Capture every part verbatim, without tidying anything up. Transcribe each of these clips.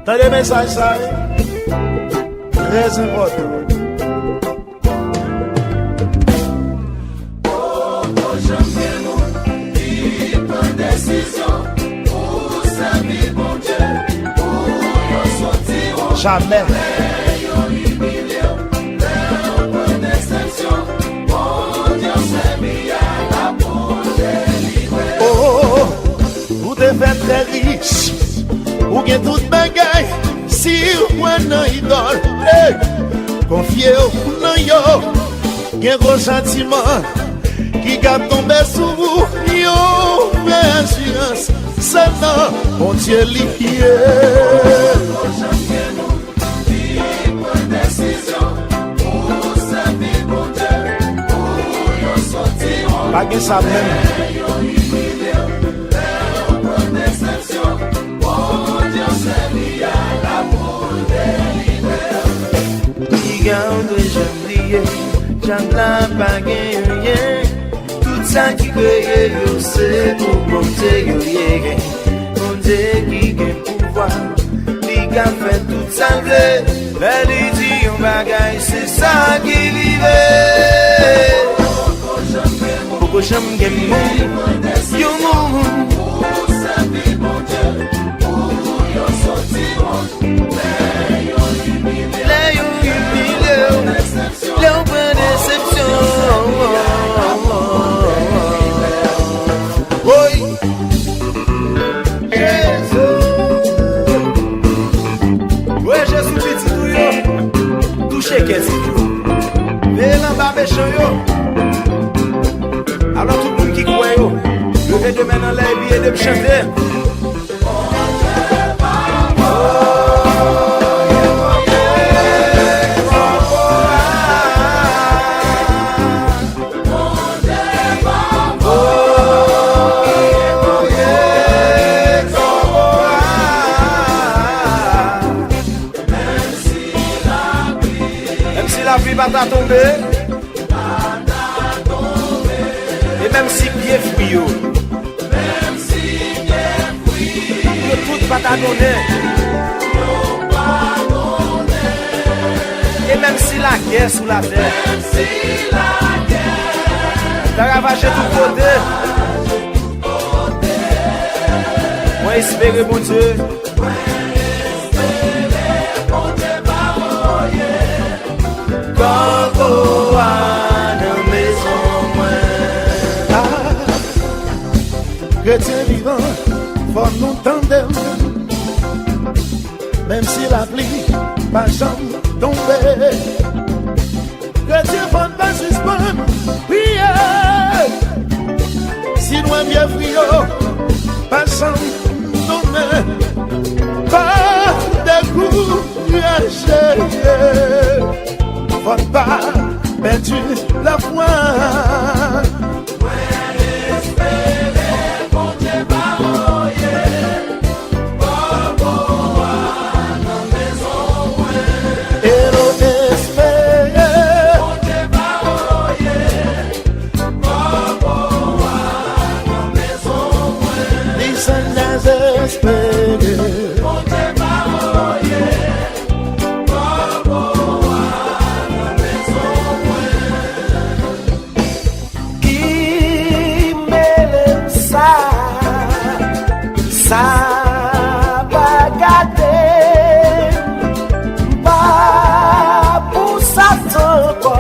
Tande mesaj sa wi. Trè enpòtan. Jamè. Oh, ou te fè trè rich. Ou gen tout bagay. Si ou kwè nan idòl, hey, konfye w nan yo. Gen gwo chatiman ki ka tonbe sou ou. Yon vrè asirans, se nan Bondye li ye. Pa gen sa menm. Piga ou dwe janm bliye, djab la pa gen anyen. Tout sa ki kreye yo se pou Bondye yo ye. Bondye ki gen pouvwa, li ka fè tout sa l vle. Lè li di yon bagay, se sa ki rive. Poko janm gen moun, yon moun. Lè yo imilye w, lè w pran desepsyon. Woy! Jezi! Wè Jezi pitit ou yo, touche kè Tito. Veye l anba mechan yo. Alò tout moun ki kwè yo, leve de men anlè epi ede m chante. Menm si lapli pa ta tonbe, e menm si pye fwi yo, yo tout pa ta donnen, e menm si lagè sou latè ta ravaje tout kote, mwen espere Bondye. Koko a nan mezon mwen. Ah, kretyen vivan, fò nou tande l. Menm si lapli pa janm tonbe. Kretyen, fò n pa sispann priye. Si nou wè pye fwi yo pa janm donnen, pa dekouraje. Fò n pa pèdi lafwa. Mwen espere Bondye pa voye. Bobo a nan mezon mwen. E nou espere. Bondye pa voye. Bobo a nan mezon mwen. Li sèl dezespere. Bondye pa voye. Bobo a nan mezon mwen. Ki mele m sa, sa pa gate m, m pa pou Satan ankò,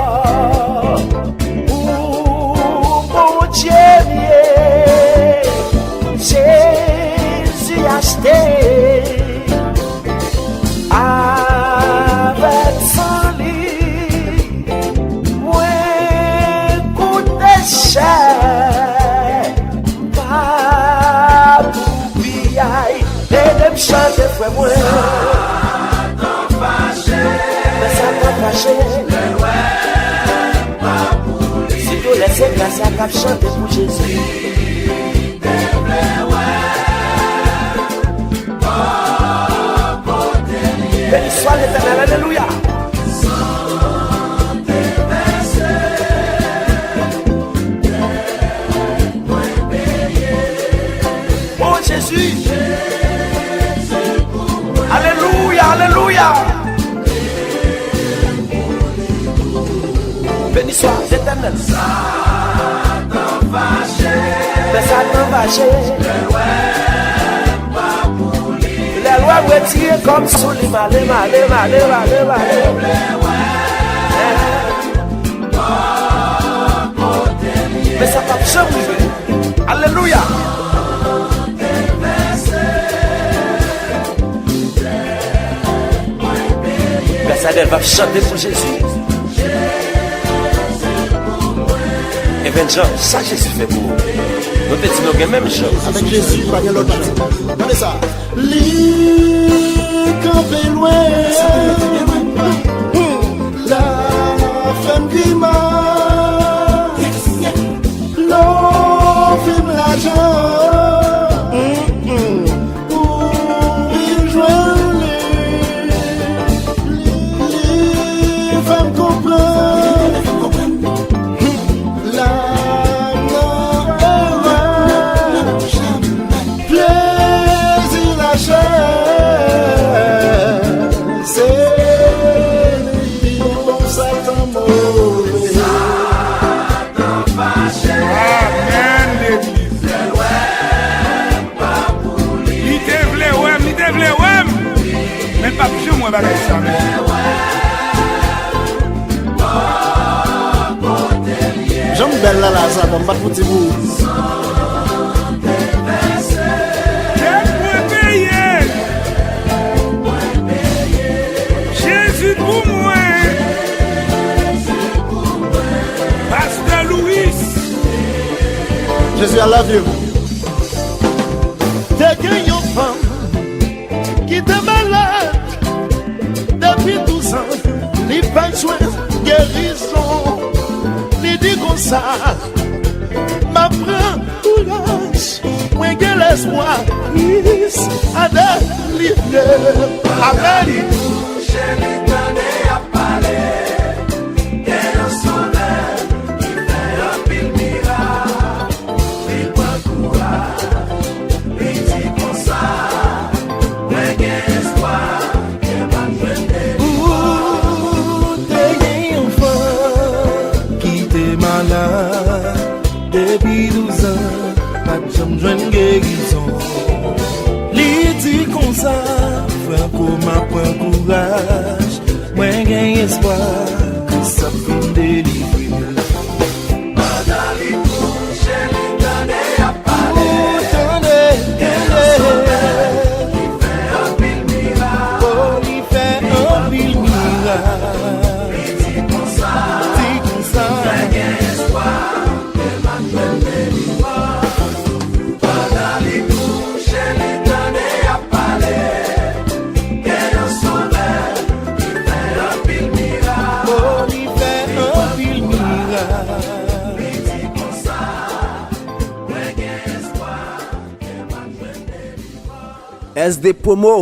pou Bondye m ye. Jezi achte m avèk san li. Mwen koute chè, m pa pou piyay. Ede m chante, frè mwen. Satan fache. Men Satan fache. Sitou lè se gras la k ap chante pou Jezi. Beni swa Letènèl, alelouya. O Jezi. Alelouya. Alelouya! Beni swa Letènèl. Fè Satan fache. Lè l wè m retire kò m sou li, m ale, m ale, m ale, m ale, m ale. Men sa p ap janm rive. Alelouya! Pè Sadèl va chante pou Jezi. Evenjan, sa Jezi fè pou ou? Nou te di nou gen menm jan. Avèk Jezi, pa gen lòt jan. Gade sa. Li kanpe lwen. La fè m grimas. Lè w fin lajan. Pou vin jwenn li, li fè m konprann. Lanmou, erè, plezi lachè, se li pi bon Satan move. Amèn, legliz. Li te vle wè m, li te vle wè m, men l p ap janm wè bagay sa menm. Jan m bèl la, la, Satan, m pa t fouti pou ou. Tèt mwen peye. Jezi pou mwen. Pastè Louis. Jezi, I love you. Te gen yon fanm ki te malad depi douz an, li pa jwenn gerizon. Li di konsa, m ap pran kouraj, mwen gen lespwa, Kris a delivre m. Amèn. Cheri, tande y ap pale de yon sovè ki fè anpil mirak. Li pran kouraj, li di konsa, mwen gen espwa ke m ap jwenn delivrans. Ou te gen yon fanm ki te malad depi douz an, pa t janm jwenn gerizon. Li di konsa, Franco, m ap pran kouraj, mwen gen espwa, Kris ap vin delivre m. Pandan li kouche, li tande y ap pale. Ou tande, tande. Li fè anpil mirak. Oh, li fè anpil mirak. Li di konsa, di konsa, mwen gen espwa, ke m ap jwenn delivrans. Pandan li kouche, li tande y ap pale. Gen yon sovè ki fè anpil mirak. Oh, li fè anpil mirak. Li di konsa, mwen gen espwa ke m ap jwenn delivrans. S D Promo.